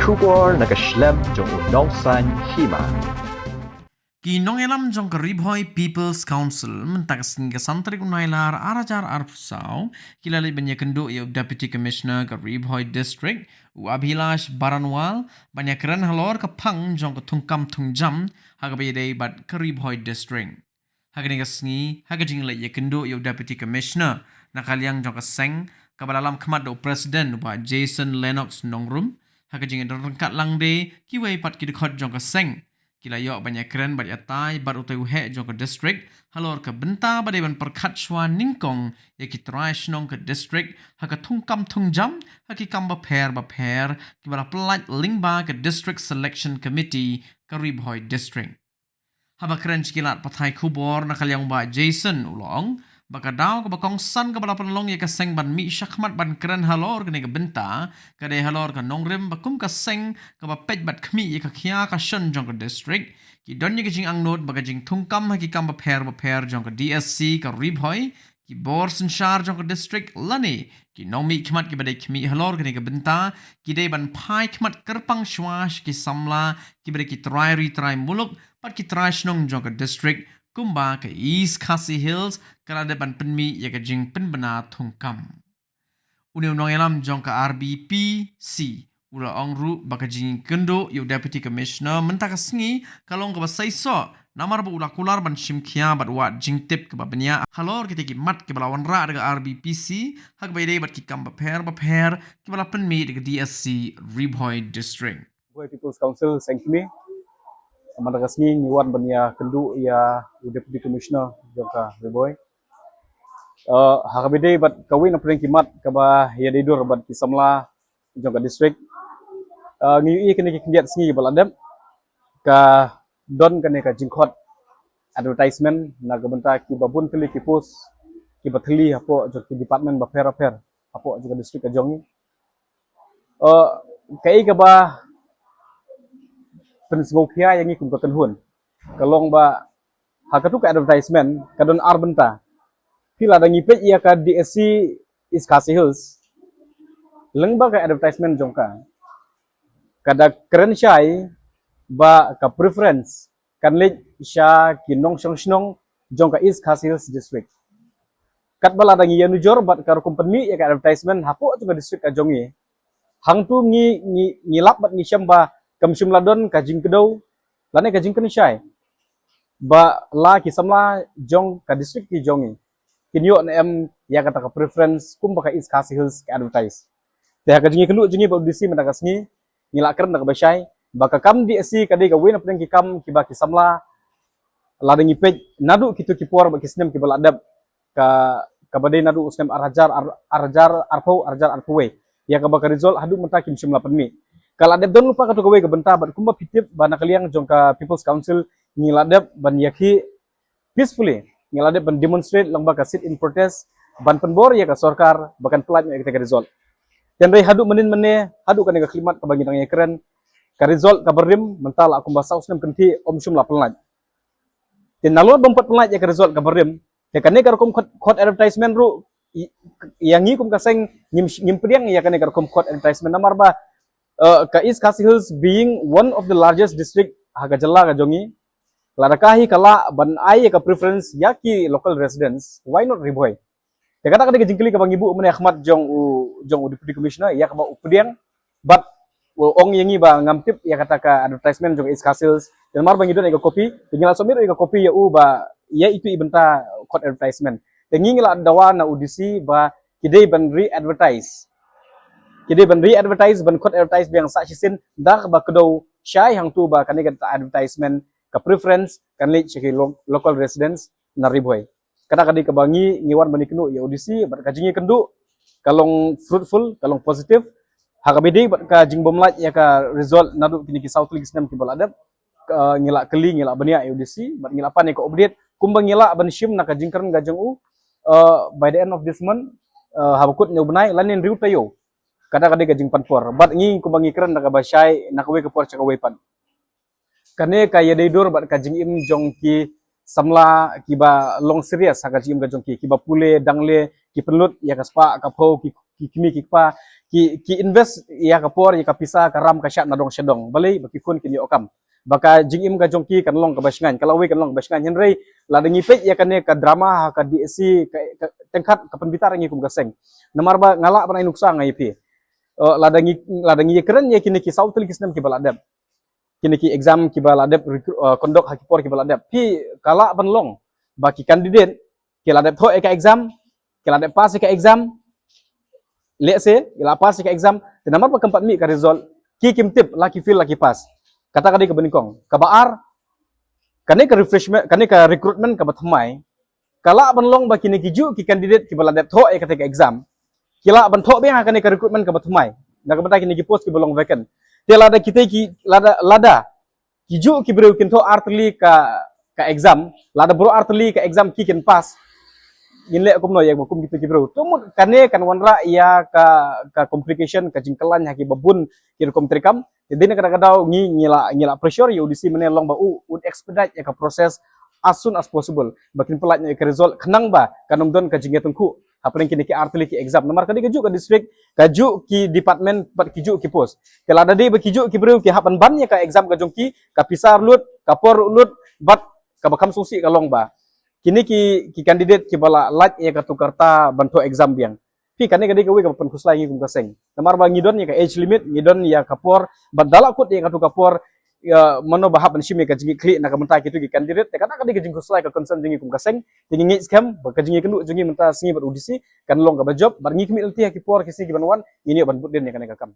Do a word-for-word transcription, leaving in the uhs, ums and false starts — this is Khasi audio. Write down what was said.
Khubor na ka shlem jong u nongsaiñ hima. Ki nongïalam jong ka Ri Bhoi People's Council mynta ka sngi ka san tarik u Nailar ar hajar arphew saw ki la leit ban ïakynduh ïa u Deputy Commissioner ka Ri Bhoi District u Abhilash Baranwal ban ïakren halor ka phang jong ka thungkam thungjam ha kaba ïadei bad ka Ri Bhoi District. Ha kane ka sngi, ha ka jingleit ïakynduh ïa u Deputy Commissioner na ka liang jong ka seng, kaba la lam khmat da u President u Bah Jason Lennox Nongrum, ha ka jingïadon ryngkat lang de kiwei pat ki dkhot jong ka seng, ki la ïoh ban ïakren bad ïatai bad utai u heh jong ka district halor ka bynta ba dei ban pyrkhat shuwa nyngkong ïa ki trai shnong ka district ha ka thungkam thungjam ha ki kam bapher bapher kiba la pyllait lyngba ka District Selection Committee ka Ri Bhoi District. Haba kren sha ki lad pathai khubor na ka liang u Bah Jason u la ong ba ka daw kaba kongsan kaba la pynlong ïa ka seng ban mih shakhmat ban kren halor kane ka bynta ka dei halor ka nongrim ba kum ka seng kaba peit bad khmih ïa ka khia ka shon jong ka district, ki don ïa ka jingangnud ba ka jingthungkam ha ki kam bapher bapher jong ka D S C ka Ri Bhoi, ki bor synshar jong ka district lane ki nongmihkhmat kiba dei khmih halor kane ka bynta ki dei ban phai khmat kyrpang shuwa sha ki samla kiba dei ki trai ri trai muluk bad ki trai shnong jong ka district kumba ka East Khasi Hills ka la dep ban pynmih ïa ka jingpynbna thungkam. Une u nongïalam jong ka R B P C u la ong ruh ba ka jingïakynduh ïa u Deputy Commissioner mynta ka sngi ka long kaba seisoh namar ba u la kular ban shim khia bad wad jingtip kaba bniah halor kita ki mat kiba la wanrah da ka R B P C ha kaba ïadei bad ki kam bapher bapher kiba la pynmih da ka D S C Ri Bhoi District. Bhoi People's Council Sengkmie. Mynta ka sngi ngi wan ban ïakynduh ïa u Deputy Commissioner jong ka Ri Bhoi. Uh, ha kaba ïadei bad kawei na pdeng ki mat kaba ïadei dur bad ki samla jong ka district. Uh, ngi ïohi kane ki khyndiat sngi ba la dep ka don kane ka jingkhot advertisement na ka bynta kiba bun tylli ki post kiba thylli hapoh jong ki department bapher bapher hapoh jong ka district ka jong ngi. Uh, kaei kaba pynsngewkhia ïa ngi kum ka kynhun ka long ba ha katu ka advertisement ka don ar bynta. Phi lada ngi peit ïa ka D S C East Khasi Hills, lyngba ka advertisement jong ka, ka da kren shai ba ka preference kan leit sha ki nongshong shnong jong ka East Khasi Hills District. Katba lada ngi ïa nujor bad ka rukom pynmih ïa ka advertisement hapoh jong ka district ka jong ngi, hangtu ngi, ngi, ngi lap bad ngi shem ba kam shym la don ka jingkdew lane ka jingkren shai ba la ki samla jong ka district ki jong ngi kin ïoh ne em ïa kata ka preference kumba ka East Khasi Hills ka advertise. Te ha ka jingïakynduh jong ngi bad u D C mynta ka sngi, ngi la kren da kaba shai ba ka kam D S C ka dei kawei na pdeng ki kam kiba ki samla, lada ngi peit naduh kitu ki por bad ki snem kiba la dep, ka, kaba dei naduh u snem ar hajar, ar, ar hajar arphew, ar hajar arphew wei, ïa kaba ka result haduh mynta kim shym la pynmih. Ka la dep don lypa katu kawei ka bynta bad kumba phi tip ba na ka liang jong ka People's Council ngi la dep ban ïakhih peacefully, ngi la dep ban demonstrate lyngba ka sit in protest ban pynbor ïa ka sorkar ba kan pyllait noh ïa kata ka result. Hynrei haduh mynnin mynne, haduh kane ka khyllipmat kaba ngi dang ïakren, ka result kaba rim mynta la kumba saw snem kynthih ym shym la pyllait. Te nalor bym pat pyllait ïa ka result kaba rim, te kane ka rukom khot, khot advertisement ruh, i-, ïa ngi kum ka seng ngim, ngim pdiang ïa kane ka rukom khot advertisement namar ba, uh, ka East Khasi Hills being one of the largest district ha ka jylla ka jong ngi, lada ka hi ka lah ban ai ïa ka preference ïa ki local residents, why not Ri Bhoi? Te kata ka dei ka jingkylli kaba ngi buh mynne ha khmat jong u, jong u Deputy Commissioner ïa kaba u pdiang bad u ong ïa ngi ba ngam tip ïa kata ka advertisement jong East Khasi Hills. Te namar ba ngi don ïa ka copy, te ngi la submit ïa ka copy ïa u ba ïa itu i bynta khot advertisement. Te ngi, ngi la dawa na u D C ba ki dei ban re-advertise. Ki dei ban re-advertise, ban khot advertise biang sa shisien da kaba kdew shai hangtu ba kane ka advertisement ka preference kan leit sha ki lo-, local residents na Ri Bhoi. Kata ka dei kaba ngi, ngi wan ban ïakynduh ïa u D C bad ka jingïakynduh ka long fruitful, ka long positive. Ha kaba ïadei bad ka jingbymlait ïa ka result naduh kine ki saw tylli ki snem kiba la dep, ka, ngi la kylli, ngi la bniah ïa u D C bad ngi la pan ïa ka update kumba ngi lah ban shim na ka jingkren ka jong u, uh, by the end of this month, uh, haba kut une u bnai lane hynriew taïew. Kata ka dei ka jingpan por bad ngi kumba ngi kren na kaba shai na kawei ka por sha kawei pat. Kane ka ïadei dur bad ka jingim jong ki samla kiba long serious ha ka jingim ka jong ki, kiba pule dangle, ki pynlut ïa ka spah ka phew, ki, ki kmie ki kpa, ki, ki invest ïa ka por, ïa ka pisa, ka ram, ka shad na dong sha dong. Balei, ba ki khun kin ïoh kam. Ba ka jingim ka jong ki kan long kaba shngaiñ, ka lawei kan long kaba shngaiñ. Hynrei lada ngi peit ïa kane ka drama ha ka D S C, ka, ka, teng kat ka pynbitar ngi kum ka seng. Namar ba nga lah ban ai nuksa nga ïa phi. Uh, lada ngi, lada ngi ïakren ïa kine ki saw tylli ki snem kiba la dep, kine ki exam kiba la dep recru-, uh, conduct ha ki por kiba la dep, phi, ka lah ban long ba ki candidate ki la dep thoh ïa ka exam, ki la dep pass ïa ka exam, let's say, ki la pass ïa ka exam, te namar ba kam pat mih ka result, ki kim tip la ki fail la ki pass. Kata ka dei kaba nyngkong. Kaba ar, kane ka refreshment, kane ka recruitment kaba thymmai, ka lah ban long ba kine ki juh ki candidate kiba la dep thoh ïa kata ka exam, ki lah ban thoh biang ha kane ka recruitment kaba thymmai na ka bynta kine ki post kiba long vacant. Te lada kita ki, lada, lada ki juh ki briew kin thoh ar tylli ka, ka exam, lada baroh ar tylli ka exam ki kin pass, ngin leh kumno ïa ba kum kita ki briew? To mut kane kan wanrah ïa ka, ka complication, ka jingkylla ha kiba bun ki rukom treikam. Te dei na kata ka daw ngi, ngi la, ngi la pressure ïa U D C mynne long ba u, un expedite ïa ka process as soon as possible, ba kin pyllait noh ïa ka result khnang ba kan ym don ka jingïatyngkhuh hapdeng kine ki ar tylli ki exam. Namar ka dei kajuh ka district, kajuh ki department bad kijuh ki post. Te lada dei ba kijuh ki briew ki hap ban ban ïa ka exam ka jong ki, ka pisa ruh lut, ka por ruh lut, bad kaba kham sngewsih ka long ba kine ki, ki candidate kiba la lait ïa katu ka rta ban thoh exam biang. Phi, kane ka dei kawei kaba pynkhuslai ngi kum ka seng. Namar ba ngi don ïa ka age limit, ngi don ïa ka por, bad da la kut ïa katu ka por, ïa, mano ba hap ban shim ïa ka jingïakhlieh na ka bynta kitu ki candidate, te kata ka dei ka jingkhuslai, ka concern jong ngi kum ka seng. Te ngi ngeit skhem ba ka jingïakynduh jong ngi mynta sngi bad U D C kan long kaba jop, bad ngi khmih lynti ha ki por ki sngi kiban wan, ngin ïoh ban bud dien ïa kane ka kam.